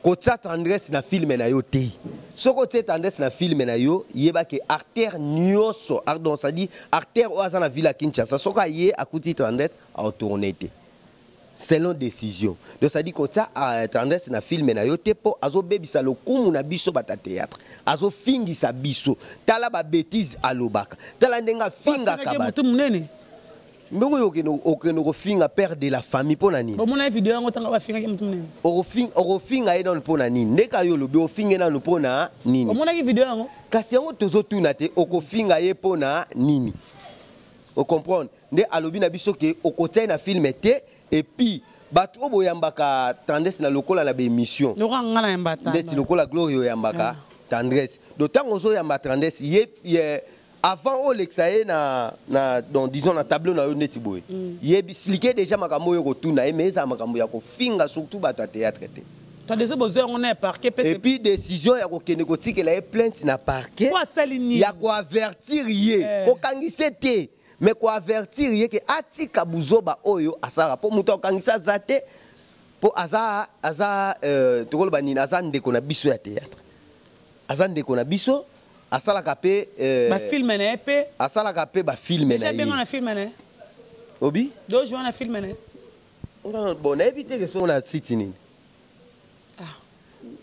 kotia Tendresse na filme na yo te. Soki otie Tendresse na filme na yo, yeba ke acteur nyonso, donc c'est-à-dire acteur oyo aza na ville ya Kinshasa, soki aye akuti Tendresse, aotourne te, selon décision. Donc c'est-à-dire kotia Tendresse na filme na yo te, mpo azobebisa lokumu na biso bato ya théâtre, azofingisa biso. Tala babêtise alobaka, tala ndenge afingaka bato. Monene. Mbongo oyo okende kofinga père de la famille, mpo na nini? Bomona video yango ntango bafingaki motu monene. Okofinga ye nano mpo na nini? Ndeka yo olobi ofinge nano mpo na nini? Omonaki video yango? Kasi yango tozotuna te, okofinga ye mpo na nini? Ocomprendre? Nde alobi na biso ke okotia ye na filme te. Et puis bato oyo boyambaka Tendresse na lokola na baémission, lokola nga na yamba. Ndeti lokola Gloire oyambaka Tendresse, donc ntango ozoyamba Tendresse ye, avant olekisa ye na donc disons na tableau na yo neti boye, ye expliquer déjà makambo oyo kotuna ye, mais ezala makambo ya kofinga surtout bato ya théâtre te. To deso bozwa yango na parquet mpe. Et puis décision ya kokende kotikela ye plainte na parquet. Po asali nini? Ya koavertir ye. Kokangisa te, mais koavertir ye ke atika buzoba oyo asalaka, mpo moto akokangisa aza te, mpo aza tokoloba nini, aza ndeko na biso ya théâtre, aza ndeko na biso, asalaka mpe bafilme na ye mpe. Asalaka mpe bafilme na déjà benga ye. Na filme na ye. Obi. Do joua na filme na ye. Bon, nayebi te ke so na site nini,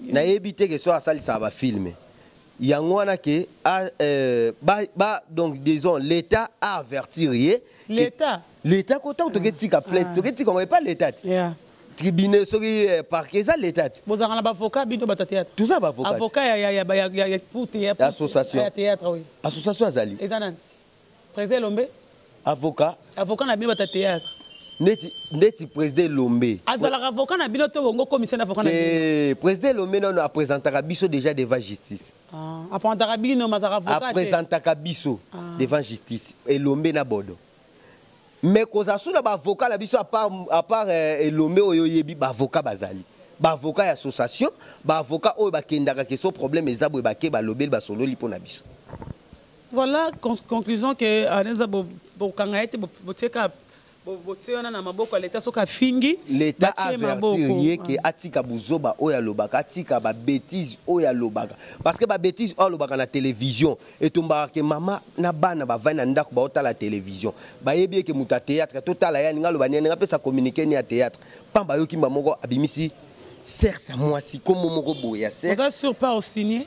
nayebi te ke so asalisaka bafilme yango wana ke donc disons l'État a avertir ye. L'État? L'État ko, ntango toketika plainte, toketika yango epa l'État te. Tribunal, soki parquet, eza l'État te. Bozalaka na baavocat, bino bato ya théâtre? Toza baavocat. Avocat ya pour théâtre. Association. Ya théâtre, oui. Association azali. Eza nani? Président Elombe? Avocat. Avocat na bino bato ya théâtre. Ndeti président Elombe. Azalaka avocat na bino to bongo commissaire avocat na bino? Te, président Elombe nano apresentaka biso déjà devant justice. Ah, apresentaka bino, mazalaka avocat te. Apresentaka biso devant justice, Elombe na Bodo. Mais kozala so na baavocat na biso, à part Elombe oyo oyebi, baavocat bazali, baavocat ya association, baavocat oyo bakendaka ke so problème eza boye, bake, balobeli, basololi mpo na biso. Voilà, conclusion ke aneza bokanga ye te, botieka, botie wana na maboko ya leta. Soki afingi, L'État batie avertir maboko. ye ke atika buzoba oyo alobaka, atika babêtise oyo alobaka, parce que babêtise oyo alobaka na télévision etombaka ke mama na bana bavandi na ndako, baotala télévision, bayebi eke moto ya théâtre totala ye, aninga aloba nini, aninga apesa communiqué ni ya théâtre, pamba ayoki mba moko abimisi sexe ya mwasi, kombo moko boye ya sexe. Oza sûr pas osigne?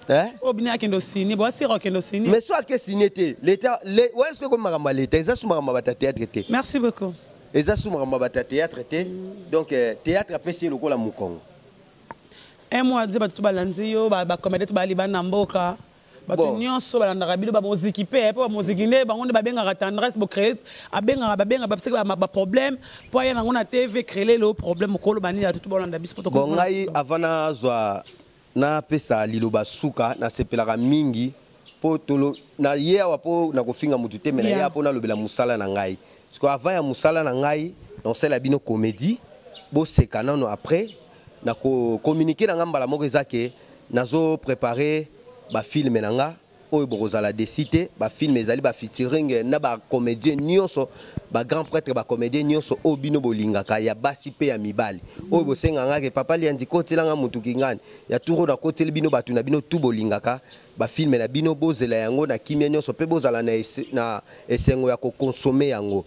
Hein? Oyo bino akende osigne, boasira okende osigne. Mais so ake signe te, l'État, wana soki ekomi makambo ya l'État, eza so makambo ya bato ya théâtre te. Merci beaucoup. Eza su makambo ya bato ya théâtre te. Donc théâtre apesi ye lokola mokongo. Un mois dire bato balandi yo, bacomédien to bali bana mboka, bato nyonso balandaka bino, bamoziki mpe, mpo bamoziki nde bango nde babengaka Tendresse bocréer, abengaka, babenga bapesaki baproblème mpo aya nango na TV, créer le problème. Okoloba nini bato to balanda biso? Mpo bon, ngai avant nazwa napesa liloba suka, nasepelaka mingi mpo tolo na ye awa mpo na kofinga motu te, me na ye awa mpo nalobela mosala na ngai, parce que avant ya mosala na ngai, nasala bino comédie, boseka nano, après na kocommuniquer na nga mbala moko. Eza ke nazo préparer bafilm na nga oyo bokozala déçus te. Bafilm ezali bafeaturing na bacomédien nyonso, bagrand prêtre, bacomédien nyonso oyo bino bolingaka, ya basi mpe ya mibali, oyo bosenganga ke papa Liandi, kotelanga motuki ngani ya turo, nakoteli bino bato na bino tu bolingaka. Bafilm na bino, bozela yango na kimia nyonso mpe bozala na esengo ya koconsommer yango,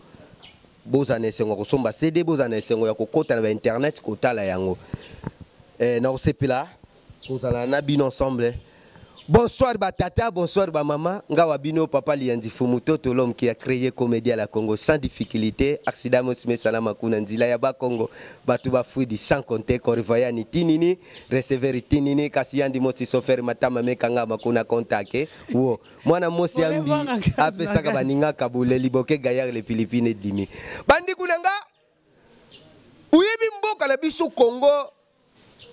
bozala na esengo ya kosomba CD, bozala na esengo ya kokɔta na bainternet kotala yango. Na kosepela kozala na bino ensemble. Bonsoir batata, bonsoir bamama. Nga wa bino papa Liandi Fumu Toto, l'homme qui a créé comédie à la Congo sans difficulté. Accident mosime salama kuna nzila ya bakongo, bato bafwidi, sans compter korivayani tinini, receveur tinini, kasi yandi mosi sofer matama mekanga makuna kontake wo mwana mosi ambi apesaka baninga kabule liboke gayar le Philippine dimi. Bandiku na nga, oyebi mboka na biso Congo,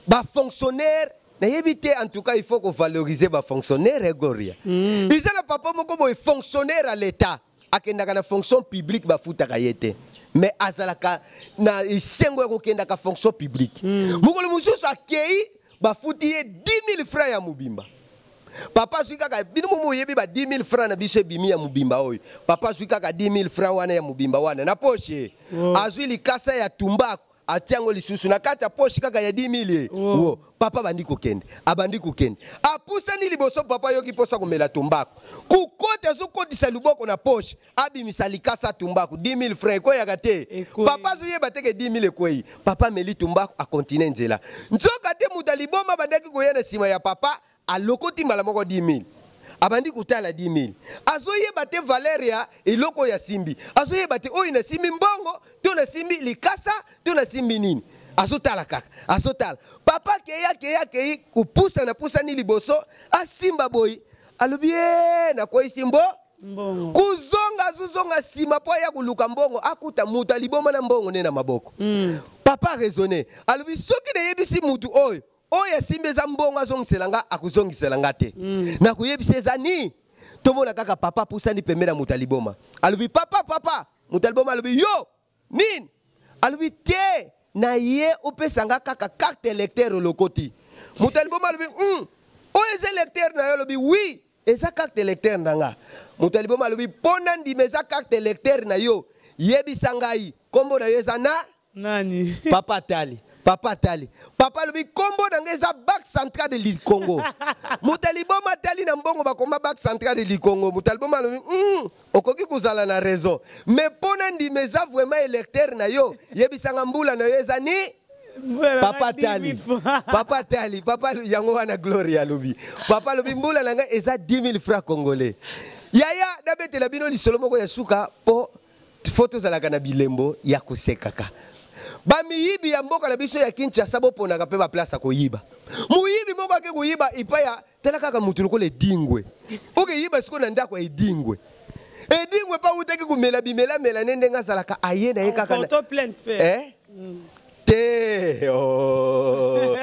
bafonctionnaire nayebi te. En tout cas, il faut kovaloriser bafonctionnaire. Egoria eza na papa moko boye, fonctionnaire à l'État, akendaka na fonction publique, bafutaka ye te, mais azalaka na esengo ya kokendaka fonction publique. Mokolo mosusu akei, bafuti ye 10 000 francs ya mobimba. Papa azwi kaka, bino momo oyebi ba 10 000 francs na biso ebimi ya mobimba oyo. Papa azwi kaka 10 000 francs wana ya mobimba wana na poche, azwi likasa ya tumbaku, atia yango lisusu na kati ya poche kaka ya 10 000 ye. Wo papa abandi kokende, abandi kokende, apusani liboso, papa ayoki mposa komela tumbaku, kukota, azokotisa loboko na poche, abimisa likasa tumbaku, 10 000 francs ekweyaka te. Ekwei. Papa azoyeba te ke 10 000 ekwei. Papa ameli tumbaku, akontinue nzela. Nzoka te moto aliboma abandaki koya na nsima ya papa, alokoti mbala moko 10 000, abandi kotala 10 000, azoyeba te valeur ya eloko oyo asimbi, azoyeba te oyo nasimbi mbongo to nasimbi likasa to nasimbi nini. Azotala kaka, azotala. Papa akei, akei, akei kopusana, pusani liboso, asimba boyi, alobi e nakweyisi mbo mbongo. Kuzonga, azozonga nsima mpo aya koluka mbongo, akuta moto aliboma na mbongo nde na maboko. Papa raisonne, alobi soki nayebisi mutu oyo oyo asimbi eza mbongo, azongisela nga, akozongisela nga te. Nakoyebisa eza nini? Tomona kaka papa apusani pembeni ya moto aliboma, alobi: "Papa, papa." Moto aliboma alobi: "Yo nini?" Alobi: "Te, na ye opesa nga kaka carte électeur olokoti." Moto aliboma alobi: Oyo eza électeur na yo?" Alobi: "Oui, eza carte électeur na nga." Moto aliboma alobi: "Mpo na ndima eza carte électeur na yo, yebisa ngai nkombo na yo eza na Nani?" Papa atali, papa atali, papa alobi: "Nkombo na ngai eza Banque centrale de Congo." Moto aliboma atali na mbongo, bakoma Banque centrale de Congo. Moto aliboma alobi: Okoki kozala na raison, mais mpo na ndima eza vraiment électeur na yo, yebisanga mbula na yo eza ni." Papa tali, papa tali, papa yango wana Gloria alobi, papa alobi: "Mbula na ngai eza 10 000 francs congolais." Yaya, nabetela bino lisolo moko ya suka mpo fo tozalaka na bilembo ya kosekaka. Bamiyibi ya mboka na biso ya Kinshasa, boponaka mpe baplace ya koyiba. Moyibi moko ake koyiba epai ya, tala kaka motu lokola Edingwe, okeyiba sikoyo na ndako ya Edingwe. Edingwe mpe awutaki komela bimelamela ne ndenge azalaka, aye na ye kaka na Porto plainte mpe. Eh? Te, oh.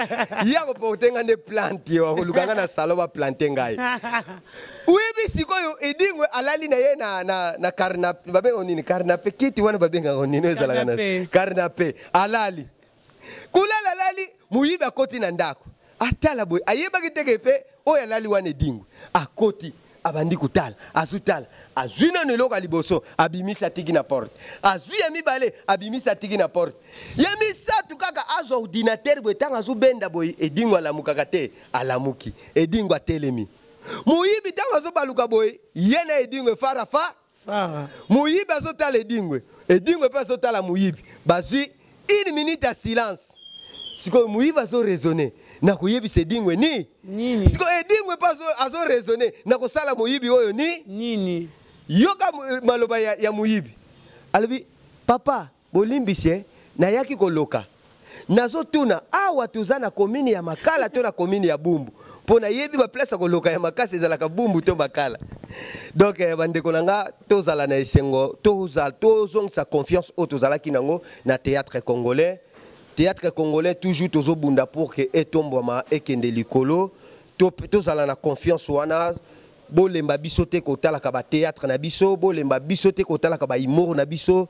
Ye akoporte nga nde plainte, yo akoluka nga na salon baplante ngai. Oyebi sikoyo Edingwe alali na ye na canapé, babengaka nini, canapé, kiti wana babengaka nini oyo ezalaka na Canapé. Canapé. Alali kulala, alali, moyibi akoti na ndako, atala boye, ayebaki teke mpe oyo alali wana Edingwe. Akoti, abandi kotala, azotala, azwi nano eloko ya liboso, abimisi, atiki na porte, azwi ya mibale, abimisi, atiki na porte, ya misato kaka azwa ordinateur boye. Ntango azobenda boye, Edingwe alamukaka te, alamuki, Edingwe atelemi. Moyibi ntango azobaluka boye, ye na Edingwe farafa. Fara. Moyibi azotala Edingwe, Edingwe mpe azotala moyibi, bazwi une minute ya silence. Sikoyo moyibi azoraisonner: na koyebisa Edingwe ni Nini? Sikoyo Edingwe mpe azoraisonner: na kosala moyibi oyo ni Nini? Yoka maloba ya moyibi, alobi: "Papa." Bolimbisi eh, nayaki koloka. Nazotuna awa toza na commune ya Makala to na commune ya Bumbu? Mpo nayebi ba place ya koloka ya makasi ezalaka Bumbu to Makala. Donc eh, bandeko na nga, tozala na esengo, tozala tozongisa confiance oyo tozalaki nango na théâtre congolais. Théâtre congolais toujours tozobunda pour que etombwama, ekende likolo. Tozala na confiance wana. Bolemba biso te kotalaka ba théâtre na biso, bolemba biso te kotalaka ba humour na biso.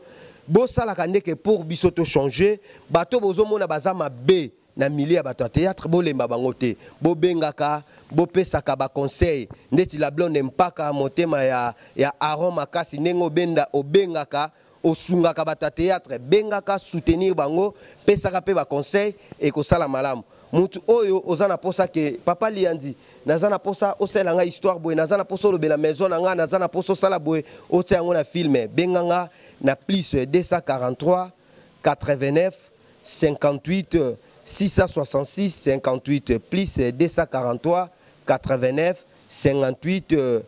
Bosalaka ndeke pour biso to changer. Bato bozomona baza mabe na milieu ya bato ya théâtre, bolemba bango te, bobengaka, bopesaka ba conseil. Ndeti la blonde mpaka motema ya Aaron Makasi, ndenge obenda obengaka, osungaka bato ya théâtre, bengaka, soutenir bango, pesaka mpe ba conseil, ekosala malamu. Mutu oyo oza na posa ke papa Liandi, naza na posa osala nga histoire boye, naza na posa olobela maison na nga, naza na posa osala boye, otia yango na film, benganga na plus 243 89 58 666 58, plus 243 89 58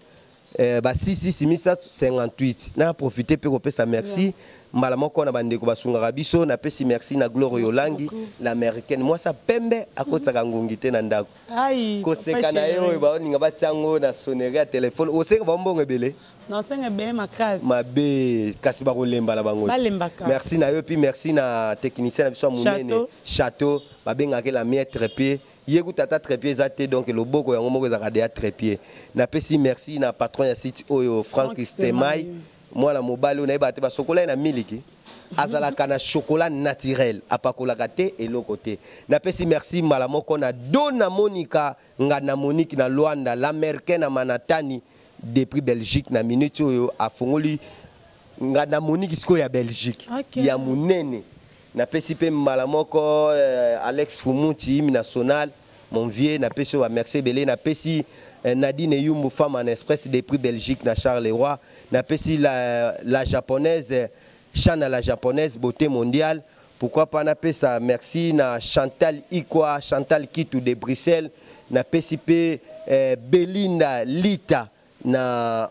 ba 6 6 58. Na profiter mpe kopesa merci mbala moko na bandeko basungaka biso. Napesi merci na Gloire Yolangi, l'américaine, mwasi pembe akotisaka ngungi te na ndako. Ai, koseka na ye oyo baoninga batia yango na sonnerie ya telefone, osenga bambongo ebele. Nasenga ebele makasi. Mabe, kasi bakolemba na bango te. Balembaka. Merci na yo, puis merci na technicien na biso ya monene. Château. Château, babengaki la miette trépied. Ye kuta ata trépied eza te, donc loboko yango moko ezalaka deya trépied. Napesi merci na patron ya site oyo, Frank Frank Stemai. Stemai. Mwana mobali oyo nayebaka te basokola ye na miliki, azalaka na chocolat naturel, apakolaka te eloko te. Napesi merci mbala moko na Dona Monica Ngana Monique na Luanda, l'américain na Manatani depuis Belgique. Na minute oyo afongoli Ngana Monique sikoyo ya Belgique ya monene. Napesi mpe mbala moko Alex Fumuti, hymne national, mon vieux, napesi oyo bamerci ebele. Napesi Nadine Yumbu, femme en express depuis Belgique na Charleroi. Napesi la japonaise Chana, la japonaise beauté mondiale. Pourquoi pas napesa merci na Chantal Ikwa, Chantal Kitu de Bruxelles. Napesi mpe Belinda Lita na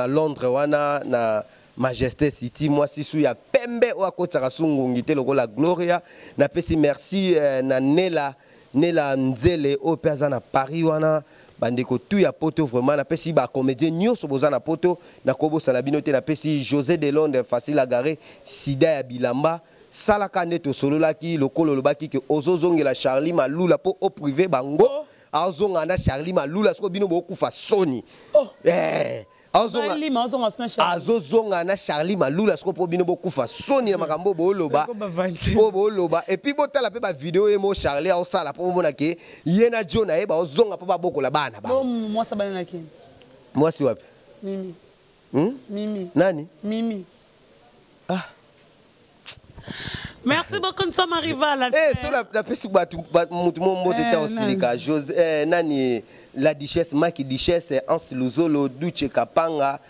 Londres wana na Majesté City, mwasi su ya pembe oyo akotisaka su ngungi te lokola Gloria. Napesi merci na Nela Nela Nzele oyo mpe aza na Paris wana. Bandeko tu ya poto, vraiment napesi bacomédien nyonso boza na poto, nakobosana bino te. Napesi José de Londres, facile agare sida ya bilamba. Salaka nde tosololaki lokolo, olobaki ke ozozongela Charlie Malula mpo oprive bango. Oh. Azonga na Charlie Malula sikoyo, bino bokufa soni. Oh. Eh, azonga. Balima ozonga suna Charlie. Azozonga na Charlie Malula sikoyo mpo bino bokufa soni na makambo oyo booloba. Soko bavandi. Oyo booloba, et puis botala mpe bavideo ye mo Charlie aosala mpo omona ke ye na jo na ye baozonga mpo babokola bana ba. Bo mwasi abana na kini. Mwasi wapi? Mimi. Hmm? Mimi. Nani? Mimi. Ah. Merci beaucoup, nous sommes arrivés à la Eh, fin. so napesi bato motu mo mbote Eh, ta osilika José, nani, la duchesse Maki, duchesse Anse Luzolo, Duche Kapanga,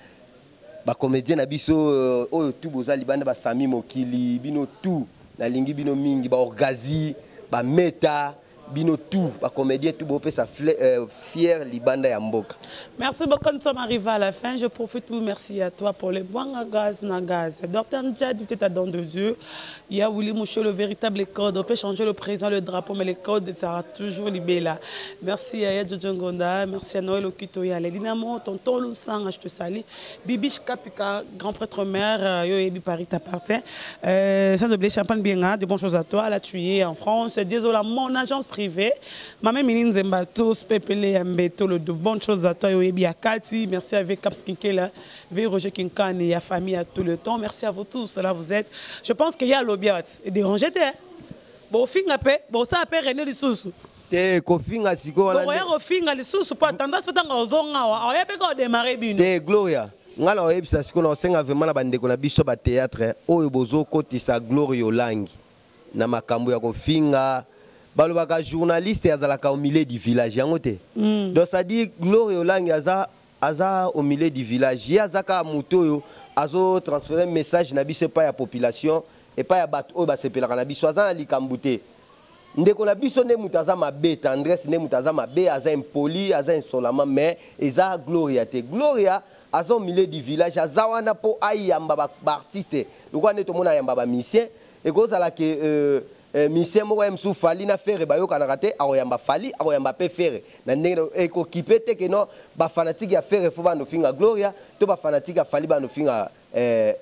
bacomédien na biso oyo tu boza libanda, basami mokili, bino tu nalingi bino mingi, baorgazi, bameta, bino tu bacomédien tu bopesa fier libanda ya mboka. Merci beaucoup, nous sommes arrivés à la fin. Je profite pour merci à toi pour les bons gaz na gaz. Docteur Ndjad, tu es don de Dieu. Il y a Willy Mouchot, le véritable code. On peut changer le président, le drapeau, mais les codes sera toujours libellé. Merci à Yadjo Ngonda, merci à Noël Okitoya, les Dynamo, Tonton Loussang, je te salue. Bibiche Kapika, grand prêtre mère, yo Ebi Paris t'appartient. Sans oublier Champagne Bienga, de bonnes choses à toi. Là, tu es en France. Désolé, mon agence privée. Maman Mini Nzemba, tous, Pepele Mbeto, le de bonnes choses à toi, yo Ebi Akati. Merci à Caps Kinkela, V Roger Kinkane et à famille à tout le temps. Merci à vous tous. Là, vous êtes. Je pense qu'il y a l'obiat. Et dérangé, hein? Bon, finga pe, bon, ça appelle René Lisusu. Te kofinga sikoyo wana. Bon, ofinga lisusu po tendance mpe ntango ozonga awa, oya mpe kodémarrer bino. Te Gloria, ngai na oyebisa sikoyo, na osenga vraiment na bandeko na biso bathéâtre oyo bozokotisa Gloria Olangi na makambo ya kofinga. Balobaka journaliste azalaka au milieu du village, yango te. Donc c'est-à-dire Gloria Olangi aza au milieu du village, ye aza kaka moto oyo azotransfere message na biso epai ya population, epai ya bato oyo basepelaka na biso. Aza na likambo te. Ndeko na biso nde moto aza mabe, Tendresse nde moto aza mabe, aza impoli, aza insolamment, mais eza Gloria te. Gloria Aza au milieu du village, aza wana mpo ayamba baartiste lokola nde tomona ayamba bamusicien. Ekozala ke musicien moko ya mosusu, Fally na Ferre bayokanaka te, akoyamba Fally, akoyamba mpe Ferre na ndenge ekokipe te ke non, bafanatike ya Ferre fo banofinga Gloria to bafanatike ya Fally banofinga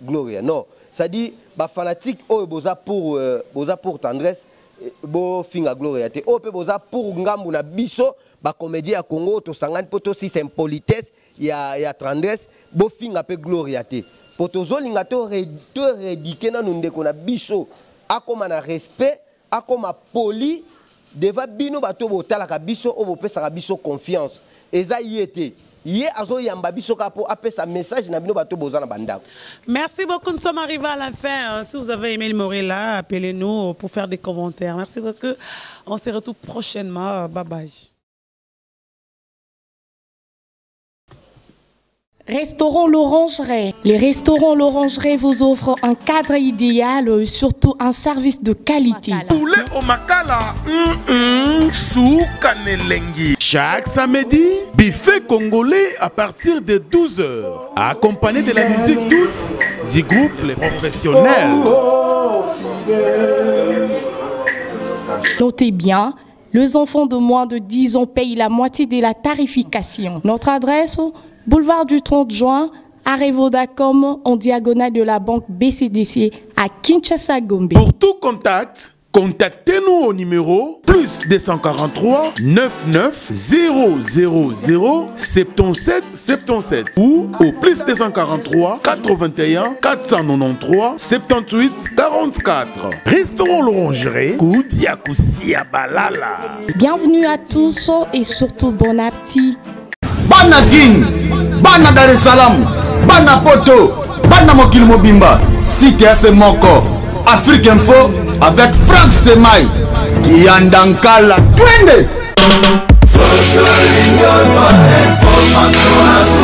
Gloria. Non, c'est-à-dire bafanatike oyo boza pour Tendresse, bofinga Gloria te. Oyo mpe boza pour ngambu na biso bacomédien ya Congo, tosangani mpo tosisa impolitesse ya Tendresse, bofinga mpe Gloria te, po tozolinga torééduquer nanu ndeko na biso, akóma na respect, akóma poli devant bino bato botalaka biso, oyo bopesaka biso confiance. Eza ye te, ye azoyamba biso kaka mpo apesa message na bino bato boza na bandako. Merci beaucoup. Nous sommes arrivés à la fin. Si vous avez aimé le Morella, appelez-nous pour faire des commentaires. Merci beaucoup. On se retrouve prochainement. Bye bye. Restaurant L'Orangerie. Les restaurants L'Orangerie vous offrent un cadre idéal et surtout un service de qualité. Poulet au makala, Suka n'elengi. Chaque samedi, buffet congolais à partir de 12h, accompagné de la musique douce du groupe Les Professionnels. Notez bien, les enfants de moins de 10 ans payent la moitié de la tarification. Notre adresse, boulevard du 30 juin, arrêt Vodacom, en diagonale de la banque BCDC à Kinshasa Gombe. Pour tout contact, contactez-nous au numéro plus 243 99 000 77 77 ou au plus 243 81 493 78 44. Restaurant L'Orangerie, Koudia Koussia Balala. Bienvenue à tous et surtout bon appétit. Bana Kin, bana Dar es Salaam, bana Poto, bana mokili mobimba, site ya se moko, Afrique Info avec Frank Semai Yandankala, twende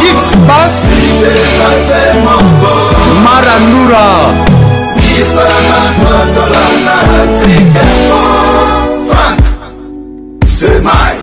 X Bas Marandura.